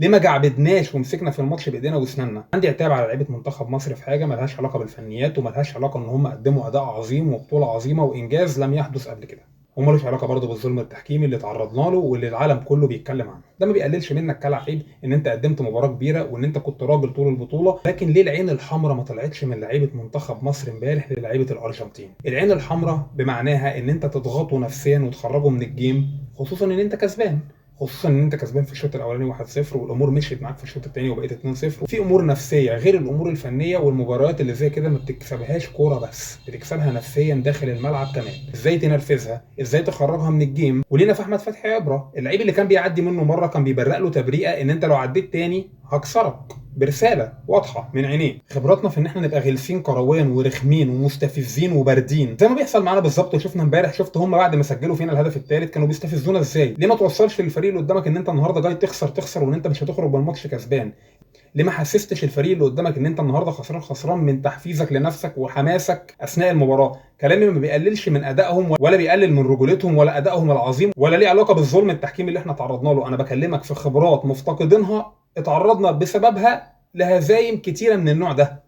ليه ما جعبدناش ومسكنا في الماتش بايدينا واسناننا؟ عندي عتاب على لعيبة منتخب مصر في حاجة ملهاش علاقة بالفنيات وملهاش علاقة ان هم قدموا اداء عظيم وبطولة عظيمة وانجاز لم يحدث قبل كده، ومالوش علاقة برضه بالظلم التحكيمي اللي تعرضنا له واللي العالم كله بيتكلم عنه. ده ما بيقللش منك كلاعب ان انت قدمت مباراة كبيرة وان انت كنت راجل طول البطولة، لكن ليه العين الحمراء ما طلعتش من لعيبة منتخب مصر امبارح للعيبة الارجنتين؟ العين الحمراء بمعناها ان انت تضغطه نفسيا وتخرجه من ال game، خصوصا ان انت كسبان، خصوصا ان انت كسبان في الشوط الاولاني 1-0 والامور مشيت معاك في الشوط الثاني وبقيت 2-0. في امور نفسية غير الامور الفنية، والمباريات اللي زي كده ما بتكسبهاش كورة بس، بتكسبها نفسيا داخل الملعب كمان. ازاي تنرفزها، ازاي تخرجها من ال game. ولينا في احمد فتحي عبره، اللعيب اللي كان بيعدي منه مرة كان بيبرق له تبريئه ان انت لو عديت تاني هكسرك، برسالة واضحة من عينيه. خبراتنا في ان احنا نبقى غلسين كرويا ورخمين ومستفزين وباردين زي ما بيحصل معانا بالظبط، وشفنا امبارح، شفت هم بعد ما سجلوا فينا الهدف الثالث كانوا بيستفزونا ازاي. ليه ما توصلش للفريق اللي قدامك ان انت النهارده جاي تخسر تخسر وان انت مش هتخرج من الماتش كسبان؟ ليه ما حسستش الفريق اللي قدامك ان انت النهارده خسران خسران من تحفيزك لنفسك وحماسك اثناء المباراة؟ كلامي ما بيقللش من ادائهم ولا بيقلل من رجولتهم ولا ادائهم العظيم ولا ليه علاقة بالظلم التحكيمي اللي احنا تعرضنا له. انا بكلمك في خبرات مفتقدينها اتعرضنا بسببها لهزايم كتيرة من النوع ده.